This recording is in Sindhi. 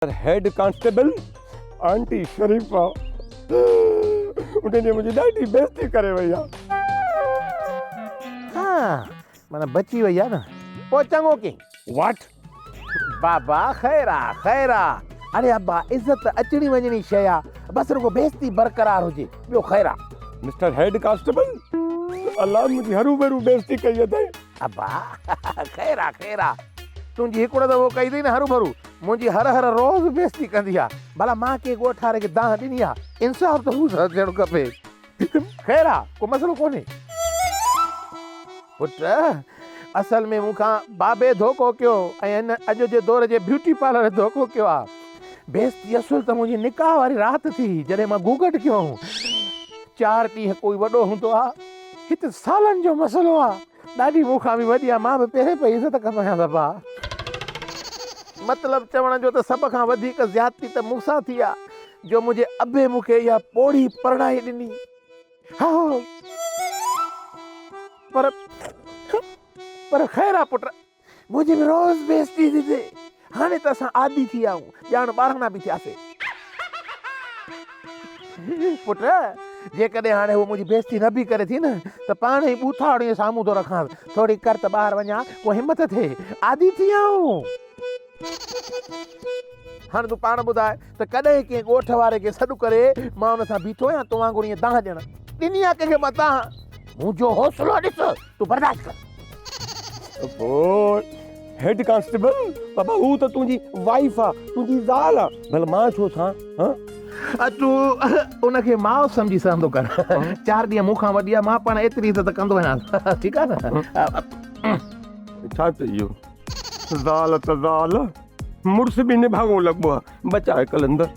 هيڊ ڪانسٽيبل آنٽي شريفا ان ڏينهن منهنجي ڏاڍي بيعزتي ڪري وئي آ. ها معنيٰ بچي وئي آ نه پوء چڱو ڪيئي. واٽ؟ بابا خير آ خير آ. اڙي ابا عزت اچڻي وڃڻي شيء آ بس رڳو بيعزتي برقرار هجي ٻيو خير آ. مسٽر هيڊ ڪانسٽيبل الله منهنجي هروڀرو بيعزتي ڪئي اٿئي. ابا خير آ خير آ تنهنجي هڪڙو دفعو ڪئي اٿئي نه هروڀرو منهنجي هر هر روز بيعزتي ڪندي آ ڀلا مان ڪنهن ڳوٺ واري کي دانهن ڏني آ انصاف ته هو سان ٿيڻ کپي خير آ ڪو مسئلو ڪونهي. پٽ اصل ۾ مون کان بابي ڌوڪو ڪيو ۽ هن اڄ جي دور جي بيوٽي پارلر ڌوڪو ڪيو آ بيعزتي اصل ته منهنجي نڪاح واري رات ٿي جڏهن مان گهونگهٽ ڪيو هون چار ڏينهن ڪوئي وڏو هوندو آ هت سالن جو مسئلو آ. ڏاڏي مون کان به وڏي آ، مان به پهرين پئي عزت ڪندو آهيانس ابا. مطلب چوڻ جو ته سڀ کان وڌيڪ زيادتي ته مون سان ٿي آ، جو منهنجي ابي مون کي اها پوڙهي پرڻائي ڏني. هائو. پر پر خير آ پٽ. منهنجي به روز بيعزتي ٿي ٿئي. هاڻي ته اسان عادي ٿي ويا آهيون، ڄاڻ ٻاراڻا به ٿياسي. پٽ، جيڪڏهن هاڻي هوء منهنجي بيعزتي نه به ڪري ٿي نه ته پاڻ ئي ٻوٿاڙ ائين سامهون ٿو رکانس. ٿوري ڪر ته ٻاهر وڃان، ڪو همت ٿئي. عادي ٿي ويا آهيون. هاڻي تون پاڻ ٻڌاء ته ڪڏهن ڪنهن ڳوٺ واري کي سڏ ڪري مان ان سان بيٺو آهيان تو وانگر ائين دانهن ڏيڻ؟ ڏني آ ڪنهن کي مان دانهن؟ منهنجو حوصلو ڏس، تون برداشت ڪر. پوء هيڊ ڪانسٽيبل، بابا هو ته تنهنجي وائيف آ، تنهنجي زال آ، ڀلا مان ڇو ٿان، هان؟ تون ان کي ماء سمجهي سهندو ڪر. چار ڏينهن مون کان وڏي آ، مان پاڻ ايتري عزت ڪندو آهيانس. ٺيڪ آ نه؟ ڇا چئي اهو؟ زال ته زال، مڙس به نڀاڳو لڳبو آ. بچاء قلندر.